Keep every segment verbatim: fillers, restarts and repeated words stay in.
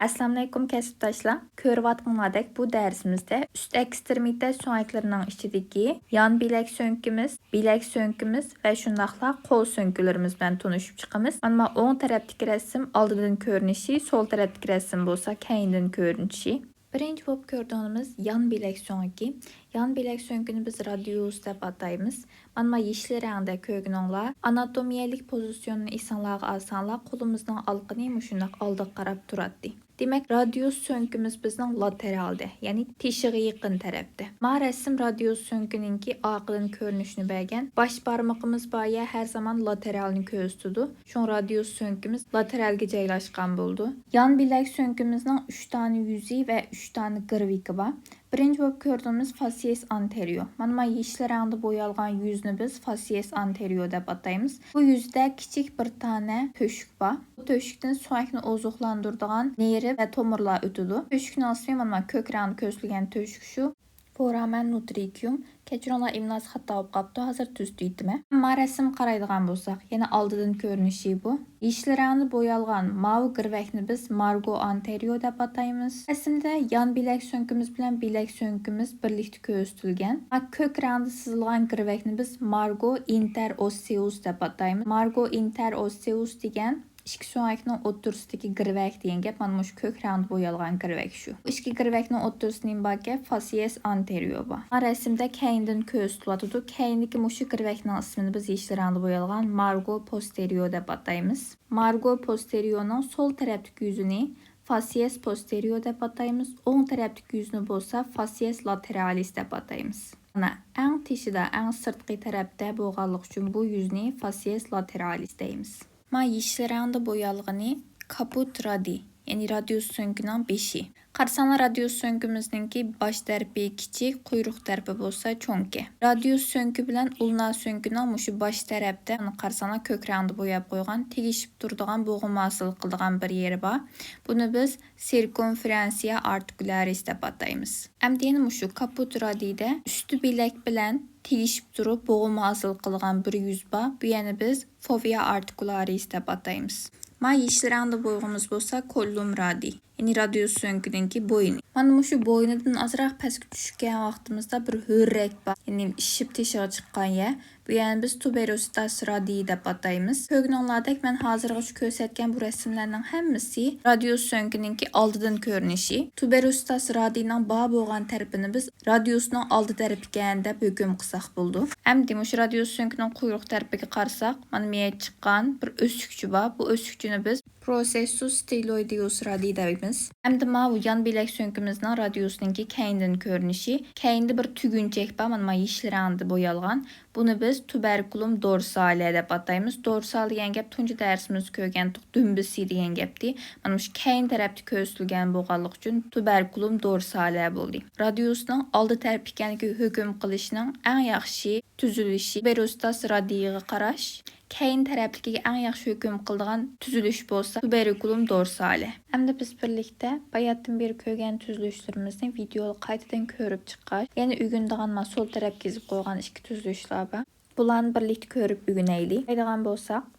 ئەسسالامۇئەلەيكۇم كەسىپداشلار. كۆرۈۋاتقىنىڭلاردەك بۇ دەرسىمىزدە ئۈست ئېكسترېمىتە سۆڭەكلىرىنىڭ ئىچىدىكى يان بىلەك سۆڭىكىمىز، بىلەك سۆڭىكىمىز ۋە شۇنداقلا قول سۆڭىكىلىرىمىز بىلەن تونۇشۇپ چىقىمىز. مانا ئوڭ تەرەپتىكى رەسىم ئالدىدىن كۆرۈنۈشى، سول تەرەپتىكى رەسىم بولسا كەينىدىن كۆرۈنۈشى. بىرىنچى بولۇپ كۆرىدىغىنىمىز يان بىلەك سۆڭىكى. يان بىلەك سۆڭىكىنى بىز رادىيۇس دەپ ئاتايمىز. مانا يېشىل رەڭدە كۆرگىنىڭلار ئاناتومىيەلىك پوزىتسىيونىنى ئېسىڭلارغا ئالساڭلار، قولىمىزنىڭ ئالىقىنى مۇشۇنداق ئالدىغا قاراپ تۇراتتى. دېمەك، رادىيۇس سۆڭىكىمىز بىزنىڭ لاتېرالدە، يەنى تېشىغا يېقىن تەرەپتە. ما رەسىم رادىيۇس سۆڭىكىنىڭكى ئارقىدىن كۆرۈنۈشىنى بەرگەن. باش بارمىقىمىز بار يەر ھەر زامان لاتېرالنى كۆرسىتىدۇ. شۇڭا رادىيۇس سۆڭىكىمىز لاتېرالگە جايلاشقان بولىدۇ. يان بىلەك سۆڭىكىمىزنىڭ ئۈچ دانە يۈزى ۋە ئۈچ دانە گىرۋىكى بار. بىرىنچى بولۇپ كۆرىدىغىنىمىز فاسسىيەس ئانتېرىيو. مانا ما يېشىل رەڭدە بويالغان يۈزنى بىز فاسسىيەس ئانتېرىيو دەپ ئاتايمىز. بۇ يۈزدە كىچىك بىر دانە تۆشۈك بار. بۇ تۆشۈكتىن سۆڭەكنى ئوزۇقلاندۇرىدىغان نېرۋا ۋە تومۇرلار ئۆتىدۇ. تۆشۈكنىڭ ئىسمى مانا ما كۆك رەڭدە كۆرسىتىلگەن تۆشۈك شۇ. فورامەن نۇترىكيۇم. كەچۈرۈڭلار، ئىملاسى خاتا بولۇپ قاپتۇ. ھازىر تۈزىتىۋېتىمەن. ما رەسىمگە قارايدىغان بولساق، يەنە ئالدىدىن كۆرۈنۈشى بۇ. يېشىل رەڭدە بويالغان ماۋۇ گىرۋەكنى بىز مارگو ئانتېرىيو دەپ ئاتايمىز. رەسىمدە يان بىلەك سۆڭىكىمىز بىلەن بىلەك سۆڭىكىمىز بىرلىكتە كۆرسىتىلگەن. ھا، كۆك رەڭدە سىزىلغان گىرۋەكنى بىز مارگو ئىنتېر ئوسسېئۇس دەپ ئاتايمىز. مارگو ئىنتېر ئوسسېئۇس دېگەن ئىككى سۆڭەكنىڭ ئوتتۇرىسىدىكى گىرۋەك دېگەن گەپ. مانا مۇشۇ كۆك رەڭدە بويالغان گىرۋەك شۇ. بۇ ئىككى گىرۋەكنىڭ ئوتتۇرىسىدا نېمە باركەن؟ فاسسىيەس ئانتېرىيو بار. مانا رەسىمدە كەينىدىن كۆرسىتىلىۋاتىدۇ. كەينىدىكى مۇشۇ گىرۋەكنىڭ ئىسمىنى بىز يېشىل رەڭدە بويالغان مارگو پوستېرىيو دەپ ئاتايمىز. مارگو پوستېرىيونىڭ سول تەرەپتىكى يۈزىنى فاسسىيەس پوستېرىيو دەپ ئاتايمىز. ئوڭ تەرەپتىكى يۈزىنى بولسا فاسسىيەس لاتېرالىس دەپ ئاتايمىز. مانا ئەڭ تېشىدا، ئەڭ سىرتقى تەرەپتە بولغانلىقى ئۈچۈن بۇ يۈزنى فاسسىيەس لاتېرالىس دەيمىز. ما يېشىل رەڭدە بويالغىنى كاپۇت رادىي، يەنى رادىيۇس سۆڭىكىنىڭ بېشى. قارىساڭلار، رادىيۇس سۆڭىكىمىزنىڭكى باش تەرىپى كىچىك، قۇيرۇق تەرىپى بولسا چوڭكى. رادىيۇس سۆڭىكى بىلەن ئۇلنا سۆڭىكىنىڭ مۇشۇ باش تەرەپتە، مانا قارىساڭلار، كۆك رەڭدە بوياپ قويغان، تېگىشىپ تۇرىدىغان، بوغۇم ھاسىل قىلىدىغان بىر يېرى بار. بۇنى بىز سىركۇمفېرېنسىيا ئارتىكۇلارىس دەپ ئاتايمىز. ئەمدى يەنە مۇشۇ كاپۇت رادىيدا ئۈستى بىلەك بىلەن تېگىشىپ تۇرۇپ بوغۇم ھاسىل قىلغان بىر يۈز بار. بۇ يەنە بىز فوۋىيا ئارتىكۇلارىس دەپ ئاتايمىز. ما يېشىل رەڭدە بويىغىمىز بولسا كوللۇم رادىي، يەنى رادىيۇس سۆڭىكىنىڭكى بوينى. مانا مۇشۇ بوينىدىن ئازراق پەسكە چۈشكەن ۋاقتىمىزدا بىر ھۆررەك بار، يەنى ئىششىپ تېشىغا چىققان يەر. بۇ يەنى بىز تۇبېروستاس رادىي دەپ ئاتايمىز. كۆرگىنىڭلاردەك، مەن ھازىرغىچە كۆرسەتكەن بۇ رەسىملەرنىڭ ھەممىسى رادىيۇس سۆڭىكىنىڭكى ئالدىدىن كۆرۈنۈشى. تۇبېروستاس رادىينىڭ بار بولغان تەرىپىنى بىز رادىيۇسنىڭ ئالدى تەرىپىكەن دەپ ھۆكۈم قىلساق بولىدۇ. ئەمدى مۇشۇ رادىيۇس سۆڭىكىنىڭ قۇيرۇق تەرىپىگە قارىساق، مانا مېيەت چىققان بىر ئۆسۈكچە بار. بۇ ئۆسۈكچىنى بىز پروسېسسۇس ستېلويدىئۇس رادىي دەيمىز. ئەمدى ماۋۇ يان بىلەك سۆڭىكىمىزنىڭ رادىيۇسنىڭكى كەينىدىن كۆرۈنۈشى. كەينىدە بىر تۈگۈنچەك بار، مانا ما يېشىل رەڭدە بويالغان. بۇنى بىز تۇبەركۇلۇم دورسالە دەپ ئاتايمىز. دورسال دېگەن گەپ تۇنجى دەرسىمىزدە كۆرگەنتۇق، دۈمبىسى دېگەن گەپتى. مانا مۇشۇ كەينى تەرەپتە كۆرسىتىلگەن بولغانلىقى ئۈچۈن تۇبەركۇلۇم دورسالە بولدى. رادىيۇسنىڭ ئالدى تەرىپى ئىكەنلىكىگە ھۆكۈم قىلىشنىڭ ئەڭ ياخشى تۈزۈلۈشى تۇبېروستاس رادىيىغا قاراش. كەينى تەرەپلىكىگە ئەڭ ياخشى ھۆكۈم قىلىدىغان تۈزۈلۈش بولسا تۇبېركۇلۇم دورسالە. ئەمدى بىز بىرلىكتە باياتتىن بېرى كۆرگەن تۈزۈلۈشلىرىمىزنى ۋىدېيولار قايتىدىن كۆرۈپ چىققاچ، يەنە ئۆگىنىدىغان ما سول تەرەپكە يېزىپ قويغان ئىككى تۈزۈلۈشلەر بار. بۇلارنى بىرلىكتە كۆرۈپ ئۆگىنەيلى. قارايدىغان بولساق،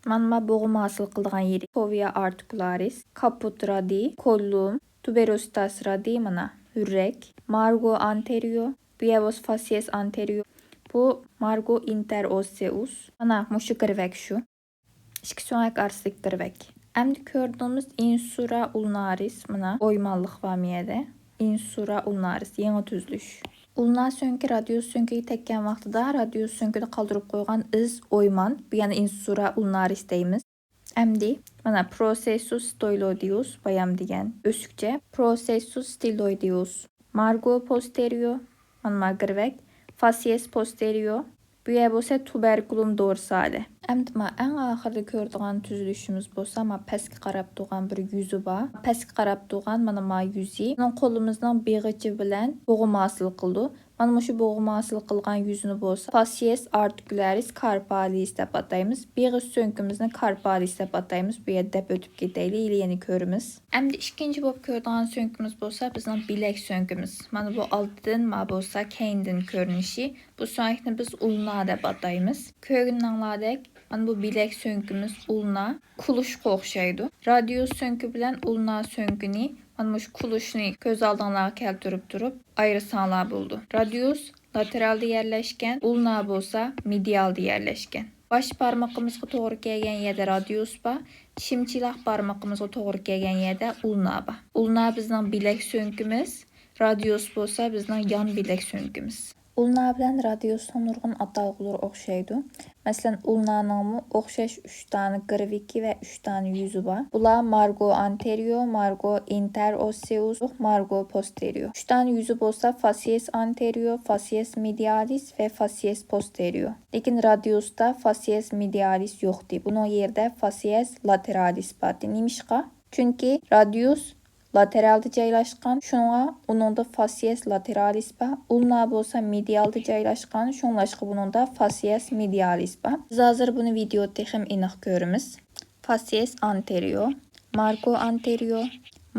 مانا ما بوغۇم ھاسىل قىلىدىغان يېرى فوۋىيا ئارتىكۇلارىس، كاپۇت رادىي، كوللۇم، تۇبېروستاس رادىي، مانا ھۆررەك، مارگو ئانتېرىيو، بۇ يەر بولسا فاسسىيەس ئانتېرىيو، بۇ مارگو ئىنتېر ئوسسېئۇس، مانا مۇشۇ گىرۋەك شۇ. ئىككى سۆڭەك ئارىسىدىكى گىرۋەك. ئەمدى كۆرىدىغىنىمىز ئىنسۇرا ئۇلنارىس، مانا ئويمانلىق بار مۇ يەردە. ئىنسۇرا ئۇلنارىس، يېڭى تۈزۈلۈش. ئۇلنا سۆڭىكى رادىيۇس سۆڭىكىگە تەگكەن ۋاقتىدا رادىيۇس سۆڭىكىدە قالدۇرۇپ قويغان ئىز ئويمان، بۇ يەنە ئىنسۇرا ئۇلنارىس دەيمىز. ئەمدى مانا پروسېسسۇس ستېلويدىئۇس، بايام دېگەن ئۆسۈكچە، پروسېسسۇس ستېلويدىئۇس، مارگو پوستېرىيو، مانا ما گىرۋەك، فاسسىيەس پوستېرىيو، بۇ يەر بولسا تۇبەركۇلۇم دورسالە. ئەمدى ما ئەڭ ئاخىرىدا كۆرىدىغان تۈزۈلۈشىمىز بولسا ما پەسكە قاراپ تۇرغان بىر يۈزى بار. پەسكە قاراپ تۇرغان مانا ما يۈزى. بۇنىڭ قولىمىزنىڭ بېغىچى بىلەن بوغۇم ھاسىل قىلىدۇ. مانا مۇشۇ بوغۇم ھاسىل قىلغان يۈزىنى بولسا فاسسىيەس ئارتىكۇلارىس كارپالىس دەپ ئاتايمىز. بېغىش سۆڭىكىمىزنى كارپالىس دەپ ئاتايمىز. بۇ يەردە دەپ ئۆتۈپ كېتەيلى، ھېلى يەنە كۆرىمىز. ئەمدى ئىككىنچى بولۇپ كۆرىدىغان سۆڭىكىمىز بولسا بىزنىڭ بىلەك سۆڭىكىمىز. مانا بۇ ئالدىدىن، ما بولسا كەينىدىن كۆرۈنۈشى. بۇ سۆڭەكنى بىز ئۇلنا دەپ ئاتايمىز. كۆرگىنىڭلاردەك، مانا بۇ بىلەك سۆڭىكىمىز ئۇلنا، كۇلۇشقا ئوخشايدۇ. رادىيۇس سۆڭىكى بىلەن ئۇلنا سۆڭىكىنى، مانا مۇشۇ كۇلۇشنى كۆز ئالدىڭلارغا كەلتۈرۈپ تۇرۇپ ئايرىساڭلار بولىدۇ. رادىيۇس لاتېرالدا يەرلەشكەن، ئۇلنا بولسا مېدىيالدا يەرلەشكەن. باش بارمىقىمىزغا توغرا كەلگەن يەردە رادىيۇس بار، چىمچىلاق بارمىقىمىزغا توغرا كەلگەن يەردە ئۇلنا بار. ئۇلنا بىزنىڭ بىلەك سۆڭىكىمىز، رادىيۇس بولسا بىزنىڭ يان بىلەك سۆڭىكىمىز. ئۇلنا بىلەن رادىيۇسنىڭ نۇرغۇن ئاتالغۇلىرى ئوخشايدۇ. مەسىلەن، ئۇلنانىڭمۇ ئوخشاش ئۈچ دانە گىرۋىكى ۋە ئۈچ دانە يۈزى بار. بۇلار مارگو ئانتېرىيو، مارگو ئىنتېر ئوسسېئۇس، مارگو پوستېرىيو. ئۈچ دانە يۈزى بولسا فاسسىيەس ئانتېرىيو، فاسسىيەس مېدىيالىس ۋە فاسسىيەس پوستېرىيو. لېكىن رادىيۇستا فاسسىيەس مېدىيالىس يوقتى. بۇنىڭ يېرىدە فاسسىيەس لاتېرالىس باردى. نېمىشقا؟ چۈنكى رادىيۇس لاتېرالدا جايلاشقان، شۇڭا ئۇنىڭدا فاسسىيەس لاتېرالىس بار. ئۇلنا بولسا مېدىيالدا جايلاشقان، شۇڭلاشقا بۇنىڭدا فاسسىيەس مېدىيالىس بار. بىز ھازىر بۇنى ۋىدېئودا تېخىمۇ ئېنىق كۆرىمىز. فاسسىيەس ئانتېرىيو، مارگو ئانتېرىيو،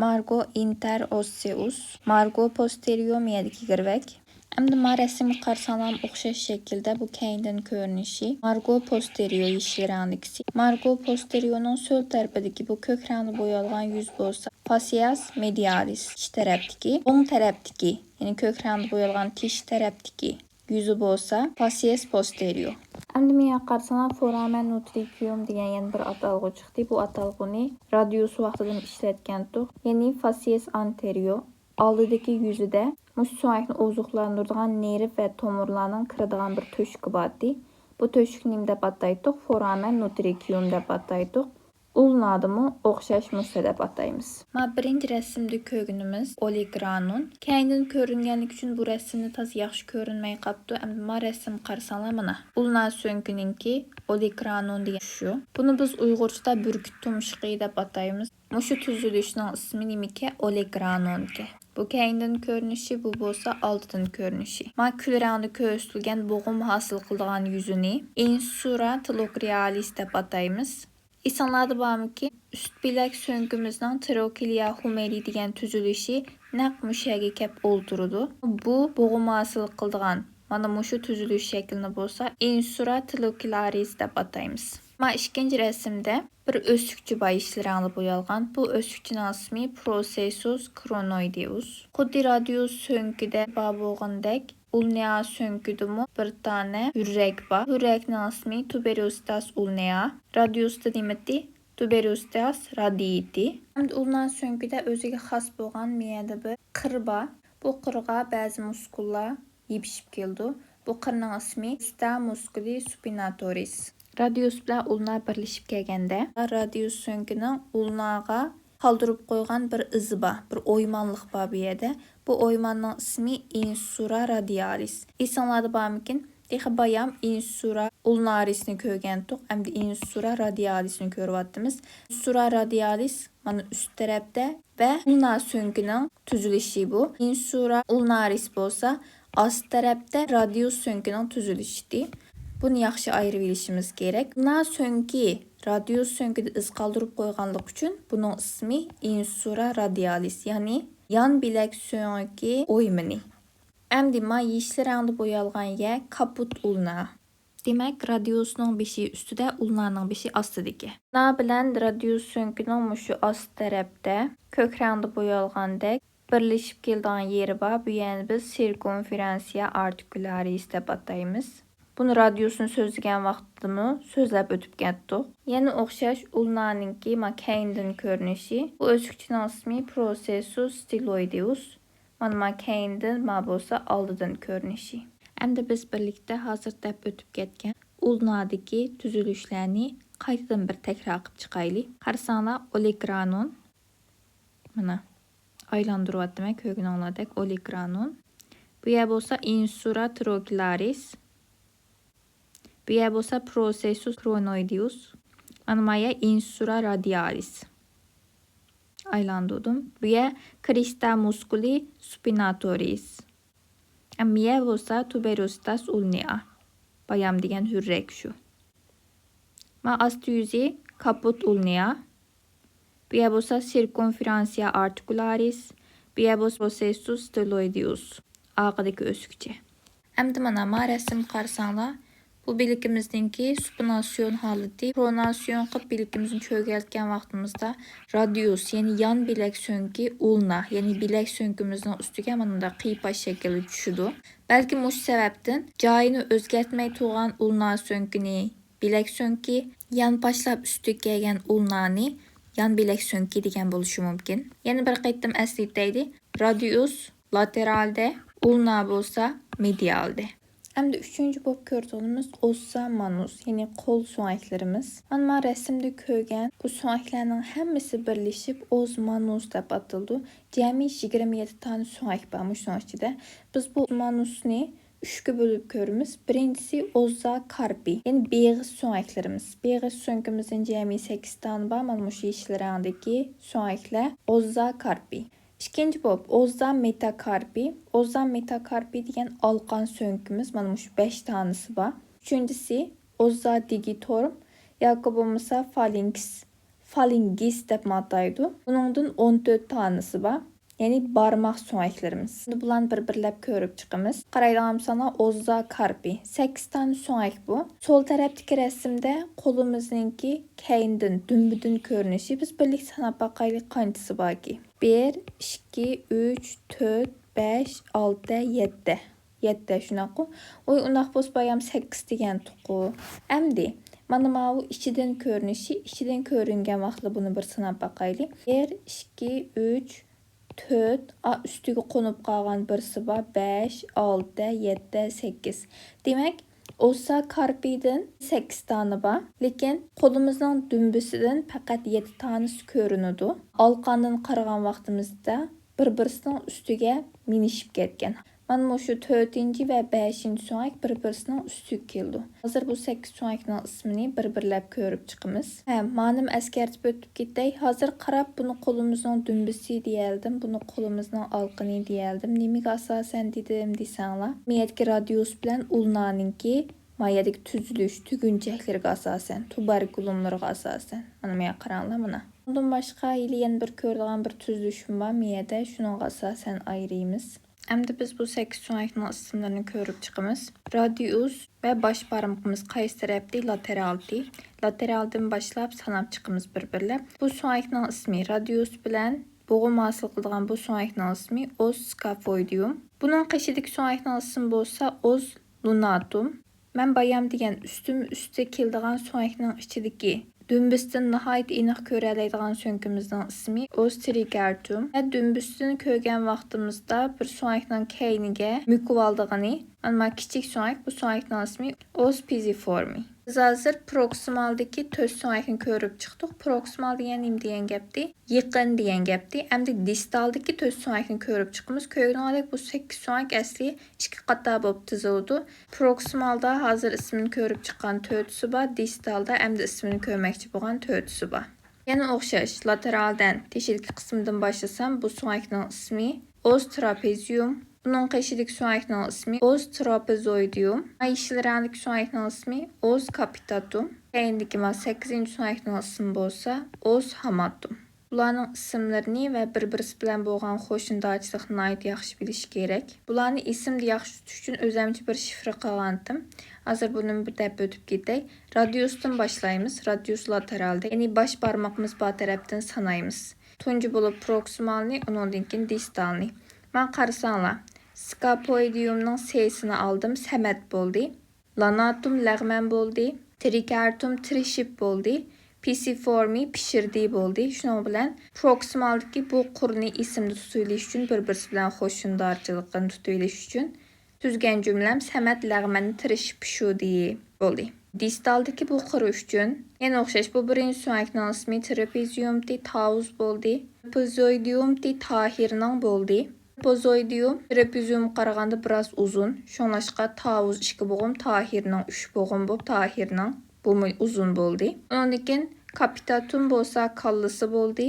مارگو ئىنتېر ئوسسېئۇس، مارگو پوستېرىيو مىيەدىكى گىرۋەك. ئەمدى ما رەسىمگە قارىساڭلارمۇ ئوخشاش شەكىلدە بۇ كەينىدىن كۆرۈنۈشى. مارگو پوستېرىيو يېشىل رەڭدىكىسى. مارگو پوستېرىيونىڭ سول تەرىپىدىكى بۇ كۆك رەڭدە بويالغان يۈز بولسا فاسسىيەس مېدىيالىس، ئىچ تەرەپتىكى، ئوڭ تەرەپتىكى، يەنى كۆك رەڭدە بويالغان تىش تەرەپتىكى يۈزى بولسا فاسسىيەس پوستېرىيو. ئەمدى مېياققا قارىساڭلار، فورامەن نۇترىكيۇم دېگەن يەنە بىر ئاتالغۇ چىقتى. بۇ ئاتالغۇنى رادىيۇس ۋاقتىدىمۇ ئىشلەتكەنتۇق. يەنى فاسسىيەس ئانتېرىيو ئالدىدىكى يۈزىدە مۇشۇ سۆڭەكنى ئوزۇقلاندۇرىدىغان نېرۋ ۋە تومۇرلارنىڭ كىرىدىغان بىر تۆشۈكى باردى. بۇ تۆشۈكنى نېمە دەپ ئاتايتتۇق؟ فورامەن نۇترىكيۇم دەپ ئاتايتتۇق. ئۇلنادىمۇ ئوخشاش مۇشۇ دەپ ئاتايمىز. ما بىرىنچى رەسىمدە كۆرگىنىمىز ئولېگرانون. كەينىدىن كۆرۈنگەنلىكى ئۈچۈن بۇ رەسىمنى تازا ياخشى كۆرۈنمەي قاپتۇ. ئەمدى ما رەسىمگە قارىساڭلار مانا. ئۇلنا سۆڭىكىنىڭكى ئولېگرانون دېگەن شۇ. بۇنى بىز ئۇيغۇرچىدا بۈركۈت تۇمشۇقى دەپ ئاتايمىز. مۇشۇ تۈزۈلۈشنىڭ ئىسمى نېمىكەن؟ ئولېگرانونكەن. بۇ كەينىدىن كۆرۈنۈشى، بۇ بولسا ئالدىدىن كۆرۈنۈشى. ما كۈل رەڭدە كۆرسىتىلگەن بوغۇم ھاسىل قىلىدىغان يۈزىنى ئىنسۇرا تىلوكرىئالىس دەپ ئاتايمىز. ئېسىڭلاردا بارمىكىن، ئۈست بىلەك سۆڭىكىمىزنىڭ تروكلىيا خۇمېرى دېگەن تۈزۈلۈشى نەق مۇشۇ يەرگە كەپ ئولتۇرىدۇ. بۇ بوغۇم ھاسىل قىلىدىغان مانا مۇشۇ تۈزۈلۈش شەكلىنى بولسا ئىنسۇرا تىلوكلارىس دەپ ئاتايمىز. ما ئىككىنچى رەسىمدە بىر ئۆسۈكچە بار، يېشىل رەڭدە بويالغان. بۇ ئۆسۈكچىنىڭ ئىسمى پروسېسۇس كرونويدېئۇس. خۇددى رادىيۇس سۆڭىكىدە بار بولغىنىدەك، ئۇلنىئا سۆڭىكىدىمۇ بىر دانە ھۈررەك بار. ھۈررەكنىڭ ئىسمى تۇبېروستاس ئۇلنىئا. رادىيۇستا نېمىتى؟ تۇبېروستاس رادىئىتى. ئەمدى ئۇلنا سۆڭىكىدە ئۆزىگە خاس بولغان مىيەدە بىر قىر بار. بۇ قىرغا بەزى مۇسكۇللار يېپىشىپ كېلىدۇ. بۇ قىرنىڭ ئىسمى ستا مۇسكۇلى سۇپىناتورىس. رادىيۇس بىلەن ئۇلنا بىرلىشىپ كەلگەندە، رادىيۇس سۆڭىكىنىڭ ئۇلناغا قالدۇرۇپ قويغان بىر ئىزى بار، بىر ئويمانلىق بار بۇ يەردە. بۇ ئويماننىڭ ئىسمى ئىنسۇرا رادىئالىس. ئېسىڭلاردا بارمىكىن؟ تېخى بايام ئىنسۇرا ئۇلنارىسنى كۆرگەنتۇق، ئەمدى ئىنسۇرا رادىئالىسنى كۆرۈۋاتىمىز. ئىنسۇرا رادىئالىس مانا ئۈست تەرەپتە ۋە ئۇلنا سۆڭىكىنىڭ تۈزۈلۈشى بۇ. ئىنسۇرا ئۇلنارىس بولسا ئاستى تەرەپتە رادىيۇس سۆڭىكىنىڭ تۈزۈلۈشى. بۇنى ياخشى ئايرىۋېلىشىمىز كېرەك. ئۇلنا سۆڭىكى رادىيۇس سۆڭىكىدە ئىز قالدۇرۇپ قويغانلىقى ئۈچۈن بۇنىڭ ئىسمى ئىنسۇرا رادىئالىس، يەنى يان بىلەك سۆڭىكى ئويمىنى. ئەمدى ما يېشىل رەڭدە بويالغان يەر كاپۇت ئۇلنا. دېمەك، رادىيۇسنىڭ بېشى ئۈستىدە، ئۇلنانىڭ بېشى ئاستىدىكى. ئۇلنا بىلەن رادىيۇس سۆڭىكىنىڭ مۇشۇ ئاستى تەرەپتە، كۆك رەڭدە بويالغاندەك بىرلىشىپ كېلىدىغان يېرى بار. بۇ يەرنى بىز سىركۇمفېرېنسىيا ئارتىكۇلارىس دەپ ئاتايمىز. بۇنى رادىيۇسنى سۆزلىگەن ۋاقتىدىمۇ سۆزلەپ ئۆتۈپ كەتتۇق. يەنە ئوخشاش ئۇلنانىڭكى ما كەينىدىن كۆرۈنۈشى. بۇ ئۆسۈكچىنىڭ ئىسمى پروسېسۇس ستىلويدېئۇس. مانا ما كەينىدىن، ما بولسا ئالدىدىن كۆرۈنۈشى. ئەمدى بىز بىرلىكتە ھازىر دەپ ئۆتۈپ كەتكەن ئۇلنادىكى تۈزۈلۈشلەرنى قايتىدىن بىر تەكرار قىلىپ چىقايلى. قارىساڭلار، ئولېگرانون. مانا، ئايلاندۇرۇۋاتىمەن، كۆرگىنىڭلاردەك ئولېگرانون. بۇ يەر بولسا ئىنسۇرا تروكلارىس. بۇ يەر بولسا پروسېسۇس كرونويدېئۇس. مانا ما يەر ئىنسۇرا رادىئالىس. ئايلاندۇردۇم. بۇ يەر كرىستا مۇسكۇلى سۇپىناتورىس. ئەمما يەر بولسا تۇبېروستاس ئۇلنىئا. بايام دېگەن ھۈررەك شۇ. ما ئاستى يۈزى كاپۇت ئۇلنىئا. بۇ يەر بولسا سىركۇمفېرېنسىيا ئارتىكۇلارىس. بۇ يەر بولسا پروسېسۇس ستېلويدېئۇس. ئارقىدىكى ئۆسۈكچە. ئەمدى مانا ما رەسىمگە قارىساڭلار، بۇ بىلىكىمىزنىڭكى سۇپىناسيون ھالىتى. پروناسيون قىلىپ بىلىكىمىزنى چۆگەلتكەن ۋاقتىمىزدا رادىيۇس، يەنى يان بىلەك سۆڭىكى، ئۇلنا، يەنى بىلەك سۆڭىكىمىزنىڭ ئۈستىگە مانا مۇنداق قىيپاش شەكىلدە چۈشىدۇ. بەلكىم مۇشۇ سەۋەبتىن جايىنى ئۆزگەرتمەي تۇرغان ئۇلنا سۆڭىكىنى بىلەك سۆڭىكى، يان باشلاپ ئۈستىگە كەلگەن ئۇلنانى يان بىلەك سۆڭىكى دېگەن بولۇشى مۇمكىن. يەنە بىر قېتىم ئەسلىتەيلى. رادىيۇس لاتېرالدە، ئۇلنا بولسا مېدىئالدە. ئەمدى ئۈچىنچى بولۇپ كۆرىدىغىنىمىز ئوززا مانۇس، يەنى قول سۆڭەكلىرىمىز. مانا، مانا رەسىمدە كۆرگەن بۇ سۆڭەكلەرنىڭ ھەممىسى بىرلىشىپ ئوز مانۇس دەپ ئاتىلىدۇ. جەمئىي يىگىرمە يەتتە دانە سۆڭەك بار مۇشۇنىڭ ئىچىدە. بىز بۇ مانۇسنى ئۈچكە بۆلۈپ كۆرىمىز. بىرىنچىسى ئوززا كارپى، يەنى بېغىز سۆڭەكلىرىمىز. بېغىز سۆڭىكىمىزدىن جەمئىي سەككىز دانە بار، مانا مۇشۇ يېشىل رەڭدىكى سۆڭەكلەر ئوززا كارپى. ئىككىنچى بولۇپ ئوززا مېتاكارپى. ئوززا مېتاكارپى دېگەن ئالقان سۆڭىكىمىز، مانا مۇشۇ بەش دانىسى بار. ئۈچىنچىسى ئوززا دىگىتورم ياكى بولمىسا فالىنكس، فالىنگىس دەپمۇ ئاتايدۇ. بۇنىڭدىن ئون تۆت دانىسى بار. يەنى بارماق سۆڭەكلىرىمىز. ئەمدى بۇلارنى بىر-بىرلەپ كۆرۈپ چىقىمىز. قارايدىغان بولساڭلار، ئوززا كارپى. سەككىز دانە سۆڭەك بۇ. سول تەرەپتىكى رەسىمدە قولىمىزنىڭكى كەينىدىن، دۈمبىدىن كۆرۈنۈشى. بىز بىرلىكتە ساناپ باقايلى، قانچىسى باركى. بىر، ئىككى، ئۈچ، تۆت، بەش، ئالتە، يەتتە. يەتتە، شۇنداققۇ؟ ۋوي، ئۇنداق بولسا بايام سەككىز دېگەنتۇققۇ. ئەمدى مانا ماۋۇ ئىچىدىن كۆرۈنۈشى، ئىچىدىن كۆرۈنگەن ۋاقىتلا بۇنى بىر ساناپ باقايلى. بىر، ئىككى، ئۈچ، تۆت، ئا، ئۈستىگە قونۇپ قالغان بىرسى بار، بەش، ئالتە، يەتتە، سەككىز. دېمەك، ئوززا كارپىدىن سەككىز دانە بار، لېكىن قولىمىزنىڭ دۈمبىسىدىن پەقەت يەتتە دانىسى كۆرۈنىدۇ. ئالقاندىن قارىغان ۋاقتىمىزدا بىر-بىرسىنىڭ ئۈستىگە مىنىشىپ كەتكەن. مانا مۇشۇ تۆتىنچى ۋە بەشىنچى سۆڭەك بىر-بىرسىنىڭ ئۈستىگە كېلىدۇ. ھازىر بۇ سەككىز سۆڭەكنىڭ ئىسمىنى بىر-بىرلەپ كۆرۈپ چىقىمىز. ھە، مانىمۇ ئەسكەرتىپ ئۆتۈپ كېتەي. ھازىر قاراپ، بۇنى قولىمىزنىڭ دۈمبىسى دېيەلدىم، بۇنى قولىمىزنىڭ ئالقىنى دېيەلدىم. نېمىگە ئاساسەن دېدىم دېسەڭلار، مىيەدىكى رادىيۇس بىلەن ئۇلنانىڭكى مايەدىكى تۈزۈلۈش، تۈگۈنچەكلىرىگە ئاساسەن، تۇبەركۇلۇملىرىغا ئاساسەن. مانا مايا قاراڭلار، مانا. ئۇندىن باشقا، ھېلى يەنە بىر كۆرىدىغان بىر تۈزۈلۈشمۇ بار مىيەدە، شۇنىڭغا ئاساسەن ئايرىيمىز. ئەمدى بىز بۇ سەككىز سۆڭەكنىڭ ئىسىملىرىنى كۆرۈپ چىقىمىز. رادىيۇس ۋە باش بارمىقىمىز قايسى تەرەپتى؟ لاتېرالتى. لاتېرالدىن باشلاپ ساناپ چىقىمىز بىر-بىرلەپ. بۇ سۆڭەكنىڭ ئىسمى، رادىيۇس بىلەن بوغۇم ھاسىل قىلىدىغان بۇ سۆڭەكنىڭ ئىسمى ئوس سكافويدىيۇم. بۇنىڭ قېشىدىكى سۆڭەكنىڭ ئىسمى بولسا ئوس لۇناتۇم. مەن بايام دېگەن ئۈستمۇ ئۈستى كېلىدىغان سۆڭەكنىڭ ئىچىدىكى دۈمبىسىدىن ناھايىتى ئېنىق كۆرەلەيدىغان سۆڭىكىمىزنىڭ ئىسمى ئوس ترىكارتۇم ۋە دۈمبىسىدىن كۆرگەن ۋاقتىمىزدا بىر سۆڭەكنىڭ كەينىگە مۆكۈۋالىدىغىنى، مانا كىچىك سۆڭەك، بۇ سۆڭەكنىڭ ئىسمى ئوس پىزىفورمى. بىز ھازىر پروكسىمالدىكى تۆت سۆڭەكنى كۆرۈپ چىقتۇق. پروكسىمال دېگەن نېمە دېگەن گەپتى؟ يېقىن دېگەن گەپتى. ئەمدى دىستالدىكى تۆت سۆڭەكنى كۆرۈپ چىقىمىز. كۆرگىنىڭلاردا بۇ سەككىز سۆڭەك ئەسلى ئىككى قاتار بولۇپ تىزىلىدۇ. پروكسىمالدا ھازىر ئىسمىنى كۆرۈپ چىققان تۆتىسى بار، دىستالدا ئەمدى ئىسمىنى كۆرمەكچى بولغان تۆتىسى بار. يەنە ئوخشاش، لاتېرالدىن، تېشىدىكى قىسىمدىن باشلىسام، بۇ سۆڭەكنىڭ ئىسمى ئوس تراپېزىيۇم. بۇنىڭ قېشىدىكى سۆڭەكنىڭ ئىسمى ئوس تراپېزويدىيۇم. يېشىل رەڭدىكى سۆڭەكنىڭ ئىسمى ئوس كاپىتاتۇم. كەينىدىكى مانا سەككىزىنچى سۆڭەكنىڭ ئىسمى بولسا ئوس ھاماتۇم. بۇلارنىڭ ئىسىملىرىنى ۋە بىر-بىرسى بىلەن بولغان قوشنىدارچىلىقنى ناھايىتى ياخشى بىلىش كېرەك. بۇلارنى ئېسىمدە ياخشى تۇتۇش ئۈچۈن ئۆزەمچە بىر شىفىر قىلغانتىم. ھازىر بۇنى بىر دەپ ئۆتۈپ كېتەي. رادىيۇستىن باشلايمىز. رادىيۇس لاتېرالدە، يەنى باش بارمىقىمىز بار تەرەپتىن سانايمىز. تۇنجى بولۇپ پروكسىمالنى، ئۇنىڭدىن كېيىن دىستالنى. مانا قارىساڭلار، سكاپويدىيۇمنىڭ سېسىنى ئالدىم، سەمەت بولدى. لاناتوم لەغمەن بولدى. ترىكارتوم تىرىشىپ بولدى. پىسىفورمى پىشىردى بولدى. شۇنىڭ بىلەن پروكسىمالدىكى بۇ قۇرنى ئېسىمدە تۇتۇۋېلىش ئۈچۈن، بىر-بىرسى بىلەن قوشنىدارچىلىقىنى تۇتۇۋېلىش ئۈچۈن تۈزگەن جۈملەم سەمەت لەغمەننى تىرىشىپ پىشۇردى بولدى. دىستالدىكى بۇ قۇر ئۈچۈن يەنە ئوخشاش. بۇ بىرىنچى سۆڭەكنىڭ ئىسمى ترېپېزىيۇمتى تاۋۇز بولدى. ترېپېزويدىيۇمتى تاھىرنىڭ بولدى. ترېپېزويدىيۇم ترېپېزىيۇمغا قارىغاندا بىراز ئۇزۇن. شۇڭلاشقا تاۋۇز ئىككى بوغۇم، تاھىرنىڭ ئۈچ بوغۇم بولۇپ، تاھىرنىڭ بۇمۇ ئۇزۇن بولدى. ئۇنىڭدىن كېيىن كاپىتاتۇم بولسا كاللىسى بولدى.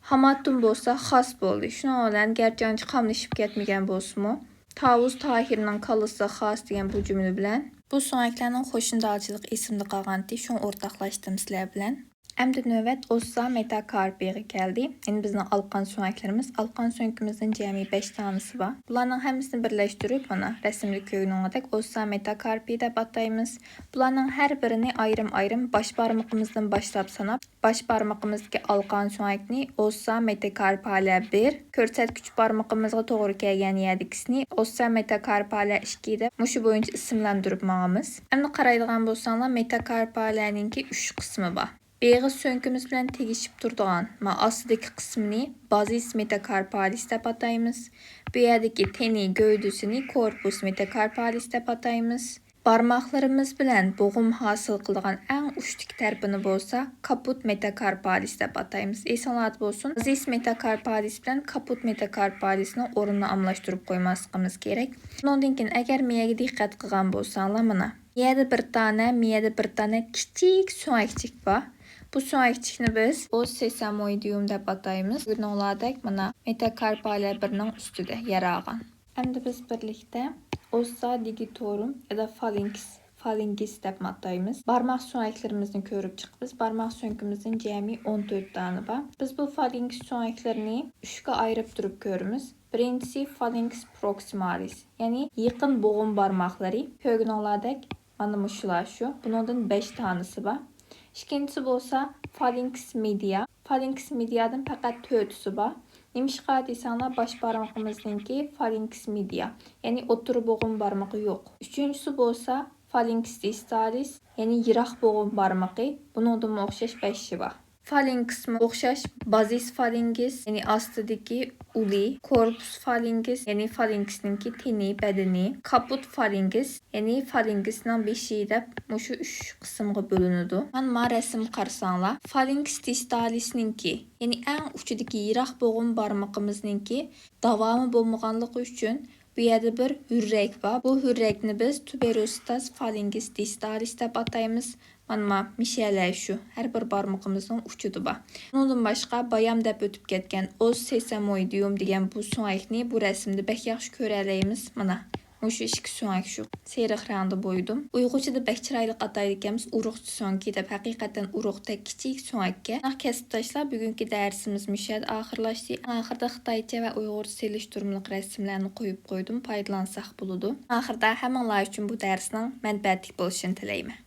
ھاماتۇم بولسا خاس بولدى. شۇنىڭ بىلەن گەرچە ئانچە قاملىشىپ كەتمىگەن بولسىمۇ، تاۋۇز تاھىرنىڭ كاللىسى خاس دېگەن بۇ جۈملە بىلەن بۇ سۆڭەكلەرنىڭ قوشنىدارچىلىقى ئېسىمدە قالغانتى، شۇڭا ئورتاقلاشتىم سىلەر بىلەن. ئەمدى نۆۋەت ئوسسا مېتاكارپىيغا كەلدى. يەنى بىزنىڭ ئالقان سۆڭەكلىرىمىز، ئالقان سۆڭىكىمىزدىن جەمئىي بەش دانىسى بار. بۇلارنىڭ ھەممىسىنى بىرلەشتۈرۈپ، مانا رەسىمدە كۆرۈنۈۋاتقاندەك ئوسسا مېتاكارپىي دەپ ئاتايمىز. بۇلارنىڭ ھەر بىرىنى ئايرىم-ئايرىم باش بارمىقىمىزدىن باشلاپ ساناپ، باش بارمىقىمىزدىكى ئالقان سۆڭەكنى ئوسسا مېتاكارپالە بىر، كۆرسەتكۈچ بارمىقىمىزغا توغرا كەلگەن يەردىكىسىنى ئوسسا مېتاكارپالە ئىككى دەپ مۇشۇ بويىچە ئىسىملەندۈرۈپ ماڭىمىز. ئەمدى قارايدىغان بولساڭلار، مېتاكارپالەنىڭكى ئۈچ قىسمى بار. ئېغىز سۆڭىكىمىز بىلەن تېگىشىپ تۇرىدىغان، ما ئاستىدىكى قىسمىنى بازىس مېتاكارپالىس دەپ ئاتايمىز. بۇ يەردىكى تېنى گەۋدىسىنى كورپۇس مېتاكارپالىس دەپ ئاتايمىز. بارماقلىرىمىز بىلەن بوغۇم ھاسىل قىلىدىغان ئەڭ ئۇچتىكى تەرىپىنى بولسا كاپۇت مېتاكارپالىس دەپ ئاتايمىز. ئېسىڭلاردا بولسۇن، بازىس مېتاكارپالىس بىلەن كاپۇت مېتاكارپالىسنىڭ ئورنىنى ئالماشتۇرۇپ قويماسلىقىمىز كېرەك. بۇنىڭدىن كېيىن ئەگەر مېيەگە دىققەت قىلغان بولساڭلار، مانا مېيەدە بىر دانە، مېيەدە بىر دانە كىچىك سۆڭەكچىك بار. بۇ سۆڭەكچىكنى بىز ئوس سېسامويدىيۇم دەپ ئاتايمىز. كۆرگىنىڭلاردەك مانا مېتاكارپالە بىرنىڭ ئۈستىدە يەر ئالغان. ئەمدى بىز بىرلىكتە ئوسسا دىگىتورۇم يادا فالىنكس، فالىنگىس دەپمۇ ئاتايمىز. بارماق سۆڭەكلىرىمىزنى كۆرۈپ چىقىمىز. بارماق سۆڭىكىمىزدىن جەمئىي ئون تۆت دانە بار. بىز بۇ فالىنگىس سۆڭەكلىرىنى ئۈچكە ئايرىپ تۇرۇپ كۆرىمىز. بىرىنچىسى فالىنگىس پروكسىمالىس، يەنى يېقىن بوغۇم بارماقلىرى. كۆرگىنىڭلاردەك مانا مۇشۇلار شۇ. بۇنىڭدىن بەش دانىسى بار. ئىككىنچىسى بولسا فالىنكس مېدىيا. فالىنكس مېدىيادىن پەقەت تۆتىسى بار. نېمىشقا دېسەڭلار، باش بارمىقىمىزنىڭكى فالىنكس مېدىيا، يەنى ئوتتۇرا بوغۇم بارمىقى يوق. ئۈچىنچىسى بولسا فالىنكس دىستالىس، يەنى يىراق بوغۇم بارمىقى. بۇنىڭدىنمۇ ئوخشاش بەشى بار. فالىنكسمۇ ئوخشاش، بازىس فالىنگىس، يەنى ئاستىدىكى ئۇلى، كورپۇس فالىنگىس، يەنى فالىنگىسنىڭكى تېنى، بەدىنى، كاپۇت فالىنگىس، يەنى فالىنگىسنىڭ بېشى دەپ مۇشۇ ئۈچ قىسىمغا بۆلۈنىدۇ. مانا ما رەسىمگە قارىساڭلار، فالىنگىس دىستالىسنىڭكى، يەنى ئەڭ ئۇچىدىكى يىراق بوغۇم بارمىقىمىزنىڭكى داۋامى بولمىغانلىقى ئۈچۈن بۇ يەردە بىر ھۈررەك بار. بۇ ھۈررەكنى بىز تۇبېروستاس فالىنگىس دىستالىس دەپ ئاتايمىز. مانا ما مىشەلەر شۇ، ھەر بىر بارمىقىمىزنىڭ ئۇچىدا بار. ئۇنىڭدىن باشقا بايام دەپ ئۆتۈپ كەتكەن ئوس سېسامويدىيۇم دېگەن بۇ سۆڭەكنى بۇ رەسىمدە بەك ياخشى كۆرەلەيمىز. مانا مۇشۇ ئىككى سۆڭەك شۇ سېرىق رەڭدە بويىدۇم. ئۇيغۇرچىدا بەك چىرايلىق ئاتايدىكەنمىز، ئۇرۇقچە سۆڭىكى دەپ. ھەقىقەتەن ئۇرۇقتەك كىچىك سۆڭەككە. ئانا كەسىپداشلار، بۈگۈنكى دەرسىمىز مۇشۇ يەردە ئاخىرلاشتى. ئاخىردا خىتايچە ۋە ئۇيغۇرچە سېلىشتۇرمىلىق رەسىملەرنى قويۇپ قويدۇم، پايدىلانساق بولىدۇ. ئاخىردا ھەممىڭلار ئۈچۈن بۇ دەرسنىڭ مەنپەئەتلىك بولۇشىنى تىلەيمەن.